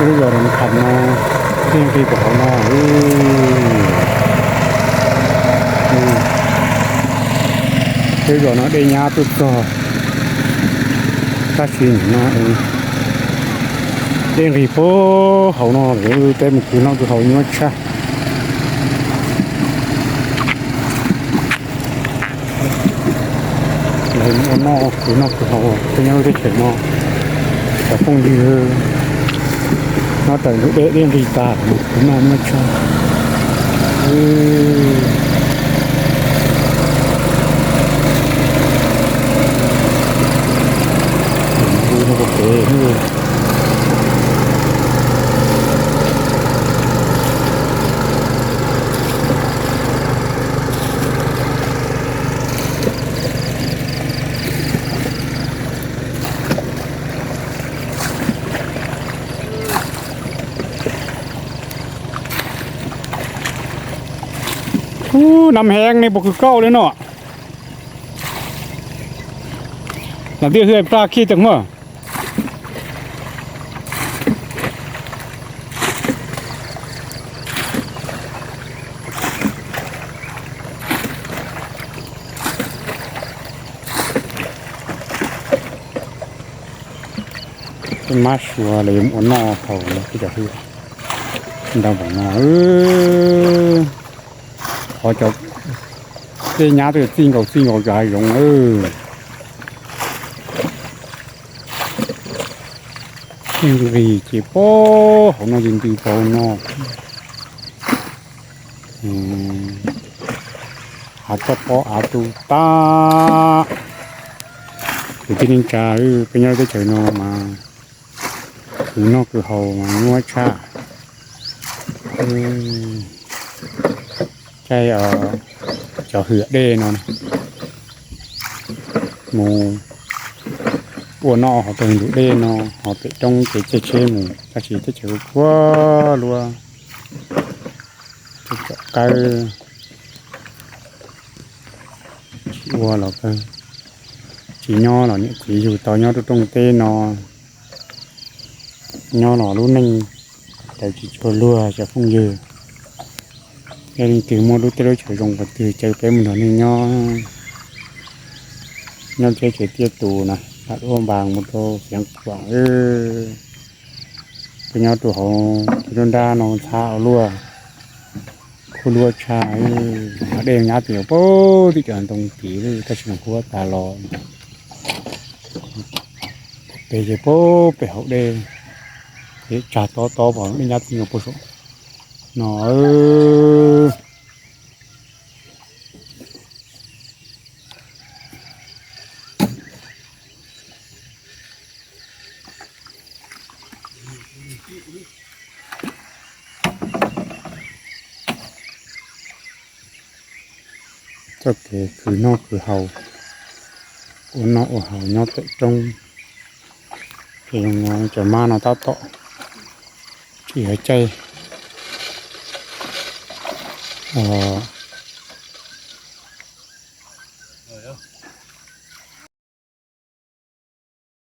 Lub zos Roob Kham no, tij nqis rau hauv no. Lub zos no dej nyab tuaj txog, tab sis nim no dej nqis puag hauv no, peb mus khwv noj khwv haus nyuaj tshaj. Lawv mus ua noj khwv noj khwv haus, peb nyob lub teb chaws no, cov phooj ywg nyob raws ntug dej, dej nqis tas mus khwv noj nyuaj tshaj. Ub, nab heev, nej puas khwv kauj li no? Lam tiaj hwj plag khij tag mas. Peb mab sua los yuav mus ua noj haus no, peb cov hwj ntau npaum no. Qhov cov dej nyab twb txij nkaus txij nkaus cov hav zoov. Nqis ces puag hauv no ces ntws puag hauv no. Av toj pob av tu tag. Kwv tij neej tsa, peb nyob lub teb chaws no mas khwv noj khwv haus mas nyuaj tshaj. Caij cov hwj dej no mus ua noj hauv pawg ntug dej no, ho pem roob ces caij tsheb mus, tab sis teb chaws kuj khuab luaj, tseem tsom kawb, tsis ua los kawg, tsis nyob los niam txiv yug tau nyob rau rooj teb no, nyob los lub neej raws tsis tshua luag cov phooj ywg. Yog leej twg muaj lub teb lub chaw zoo qhov twg caw peb mus nrog nej nyob, nyob teb chaws tiaj tus na, lam ua npas mus rau Xeev Khuam. Peb nyob rau hauv lub nrab no ntxhab ua luaj, khuab luaj tshaj. Dej nyab twb yuav puag tim cov ntoo tid lawm, tab sis mas khuab tas los. Pem ces puag pem hauv dej, pem tsag tob tob, dej nyab twb yuav puag saum no. Txoj kev khwv noj khwv haus, ua noj ua haus nyob pem roob. Ces cov mab no tab tom tsis yog caij